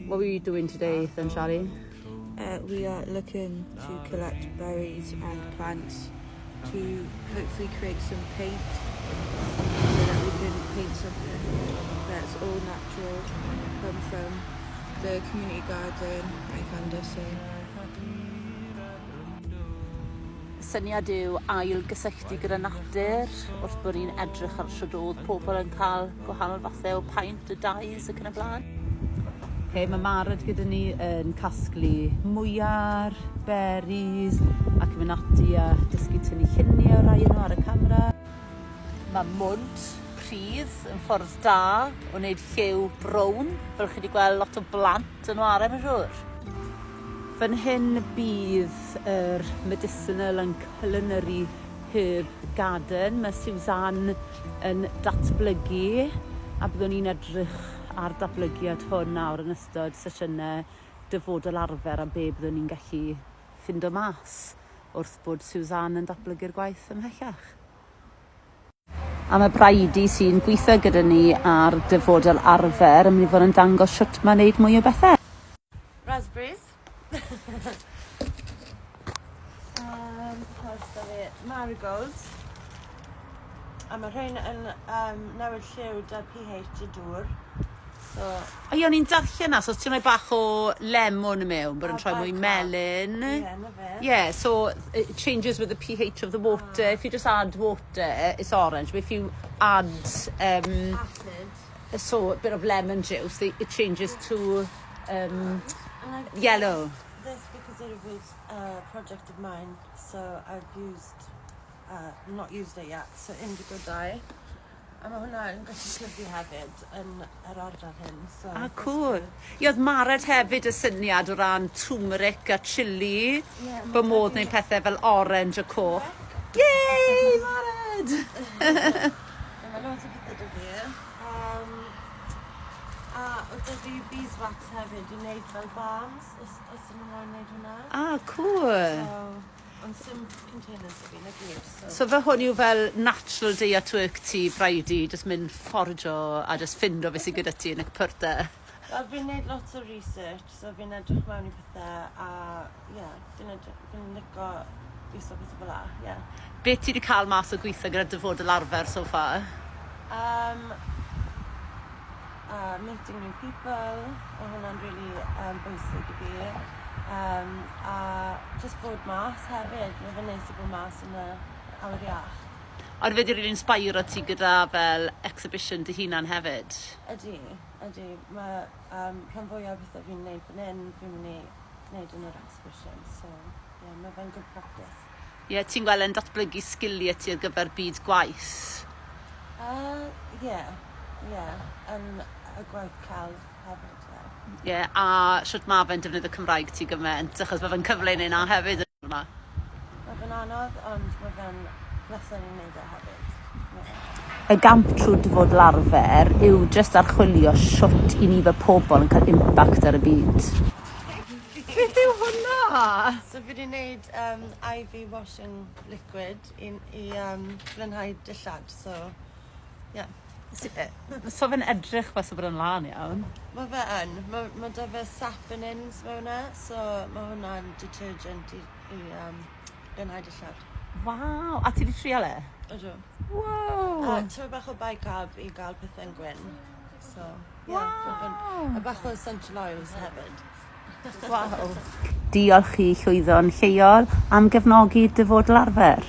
What were you doing today then, Charlie? We are looking to collect berries and plants to hopefully create some paint so that we can paint something that's all natural, come from the community garden at Llandysul. Syniad yw ail gysylltu gyda natur wrth bod ni'n edrych ar shwd o'dd pobl yn cael gwahanol fathau o paent, y dyes ac yn y blaen. Okay, mae Mared gyda ni yn casglu mwyar, berries ac yn mynd ati a dysgu tynnu lluniau o rai nhw ar y camera. Mae mwd pridd yn ffordd da o wneud lliw brown, fel chi wedi gweld lot o blant yn ware, mae'n siŵr. Fan hyn bydd yr Medicinal and Culinary Herb Garden. Mae Suzanne yn datblygu a byddwn ni'n edrych ar datblygiad hwn nawr yn ystod sesiynau dyfodol arfer a be byddwn ni'n gallu ffindo mas wrth bod Suzanne yn datblygu'r gwaith ymhellach. A mae Bridie sy'n gweithio gyda ni ar dyfodol arfer yn mynd i fod yn dangos shwt mae wneud mwy o bethau. Raspberries. Oes 'da fi marigolds. A mae rhain yn um, newid lliw 'da pH y dŵr. So... O ie, o'n i'n darllen 'na, so os ti'n rhoi bach o lemon i mewn, bod yn troi mwy melyn. Ie, 'na fe. Yeah, so it changes with the pH of the water. If you just add water, it's orange, but if you add Acid. So a bit of lemon juice, it changes to yellow. This because it was a project of mine, so I've used, not used it yet, so indigo dye. A mae hwnna yn gallu tyfu hefyd yn yr ardal hyn. So Ah, cool. Ie, oedd Mared hefyd y syniad o ran turmeric a chilli. Yeah, bod modd wneud pethau fel orange a coch. Yay, Mared! Mae lot o pethau 'da fi. A oedd 'da fi beeswax hefyd i wneud fel balms, os ydyn nhw moyn wneud hwnna. Ah, cool. So, ond sim containers 'da fi, na gyd. So. So fe hwn yw fel natural day at work ti, Bridie, just mynd fforjo a just ffindo beth sydd gyda ti yn y cwpwrdd. Wel, fi'n neud lot o research, so fi'n edrych mewn i pethau a, ie, yeah, fi'n edrych, fi'n lico iwso pethau fel 'a, ie. Yeah. Beth ti wedi cael mas o gweithio gyda dyfodol arfer so far? Meeting new people, o hwnna'n really bwysig i fi. A just bod mas hefyd, mae fe'n neis i bod mas yn y awyr iach. Ond fe 'di rili inspiro ti gyda fel exhibition dy hunan hefyd? Ydy. Mae rhan fwyaf o pethau fi'n neud fan hyn, fi'n mynd i wneud yn yr exhibition. So, yeah, mae fe'n good practice. Ie, yeah, ti'n gweld e'n datblygu sgiliau ti ar gyfer byd gwaith? Ie, yn y gwaith celf hefyd, ie. Ie, yeah, a shwt ma fe'n defnyddio Cymraeg ti gymaint, achos mae fe'n cyfle i neud 'na hefyd yma. Mae fe'n anodd, ond mae fe'n bleser i wneud e hefyd. Yeah. Y gamp trwy dyfodol arfer yw jyst archwilio shwt i ni fel pobl yn cael impact ar y byd. Beth yw hwnna? So fi wedi wneud ivy washing liquid i glanhau dillad, so yeah. So fe'n edrych fel sa bod yn lân iawn. Mae fe yn. Mae 'da fe saponins mewn e, so mae hwnna'n detergent i glanhau dillad. Waw! A ti 'di trial e? Ydw. Wow! A tymed bach o bicarb i gael pethau'n gwyn. So, yeah. Waw! A bach o essential oils hefyd. Waw! Diolch i Llwyddo'n Lleol am gefnogi Dyfodol Arfer.